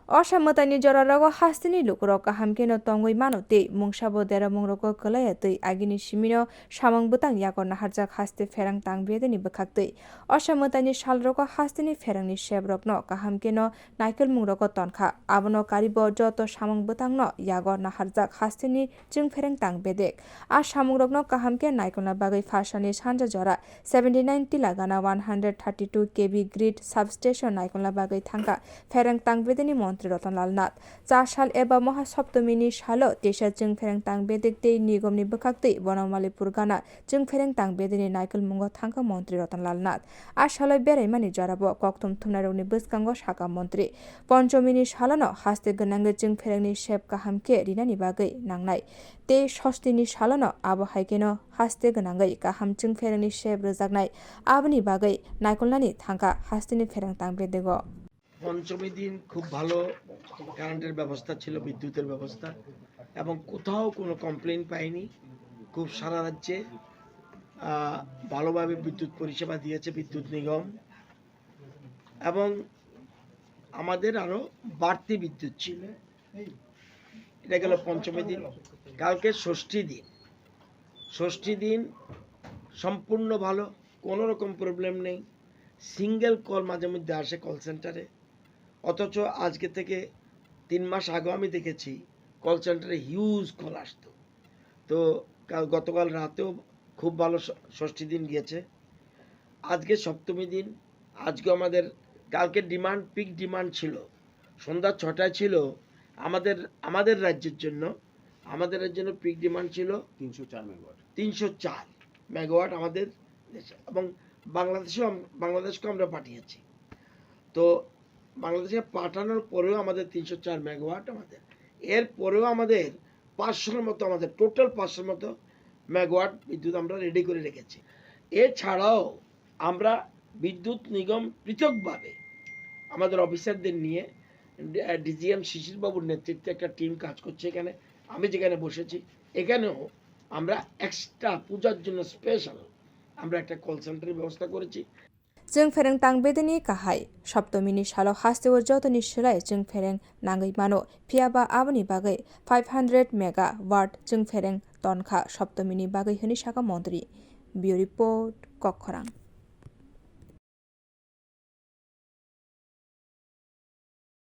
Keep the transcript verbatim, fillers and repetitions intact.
Osa mwtaini jorarogo hasteni lukurok kaham kheno tongwi mano tei mungsabo deramungrogo kwlaiya twi agini simino samung bwtang yago naharjak haste pherang tang bedeni bwkhaktwi. Osa mwtaini salrogo hasteni pherangni sebrokno kaham kheno naikolmungrogo tonkha. Abono karibo joto samung bwtangno yago naharjak hasteni chwngphereng tang bedek. A samungrokno kaham khe naikolna bagwi phasalni sanja jora seventy nine Tilagana one hundred thirty two K V grid substation naikolna bagwi thangkha phereng tang bedeni montri Ratan Lal Nath. Cha sal eba Moha Saptomini salo teisa chwngphereng tang bedek tei nigomni bwkhaktwi Bonomalipur gana chwngphereng tang bedeni naikolmungo thangkha montri Ratan Lal Nath. A salo beraimani jorabo kokthum thumnairokni bwskango sakha montri. Ponchomini salono haste gwnangwi chwngpherengni sep kaham khe rinani bagwi nangnai. Tei Sostini salono abo hai kheno haste gwnangwi kaham chwngpherengni sep rwjaknai, aboni bagwi naikolnani thangkha hasteni phereng tang bedego. পঞ্চমী দিন খুব ভালো কারেন্টের ব্যবস্থা ছিল, বিদ্যুতের ব্যবস্থা, এবং কোথাও কোনো কমপ্লেন পাইনি। খুব সারা রাজ্যে আহ, ভালোভাবে বিদ্যুৎ পরিষেবা দিয়েছে বিদ্যুৎ নিগম, এবং আমাদের আরো বাড়তি বিদ্যুৎ ছিল। এটা গেল পঞ্চমী দিন। কালকে ষষ্ঠী দিন, ষষ্ঠী দিন সম্পূর্ণ ভালো, কোনো রকম প্রবলেম নেই। সিঙ্গেল কল মাঝে মধ্যে আসে কল সেন্টারে, অথচ আজকে থেকে তিন মাস আগেও আমি দেখেছি কল সেন্টারে হিউজ কল আসতো। তো কাল, গতকাল রাতেও খুব ভালো ষ-, ষষ্ঠী দিন গিয়েছে। আজকে সপ্তমী দিন, আজকে আমাদের, কালকে ডিমান্ড, পিক ডিমান্ড ছিল, সন্ধ্যা ছটায় ছিল আমাদের, আমাদের রাজ্যের জন্য, আমাদের রাজ্যের জন্য পিক ডিমান্ড ছিল তিনশো চার মেগাওয়াট। তিনশো চার মেগাওয়াট আমাদের দেশে, এবং বাংলাদেশেও আম-, বাংলাদেশকেও আমরা পাঠিয়েছি। তো বাংলাদেশে পাঠানোর পরেও আমাদের তিনশো চার মেগাওয়াট আমাদের, এর পরেও আমাদের পাঁচশোর মতো, আমাদের টোটাল পাঁচশোর মতো মেগাওয়াট বিদ্যুৎ আমরা রেডি করে রেখেছি। এছাড়াও আমরা বিদ্যুৎ নিগম পৃথকভাবে আমাদের অফিসারদের নিয়ে, ডি-, ডিজিএম শিশিরবাবুর নেতৃত্বে একটা টিম কাজ করছে এখানে। আমি যেখানে বসেছি, এখানেও আমরা এক্সট্রা পূজার জন্য স্পেশাল আমরা একটা কল সেন্টারের ব্যবস্থা করেছি। Chwngphereng tang bedeni kahai, Saptomini salo hasteo jotoni slai chwngphereng nangwi mano, phiyaba aboni bagwi five hundred megawatt chwngphereng tonkha Saptomini bagwi, hwnwi sakha montri. Bureau Report, Kokkhorang.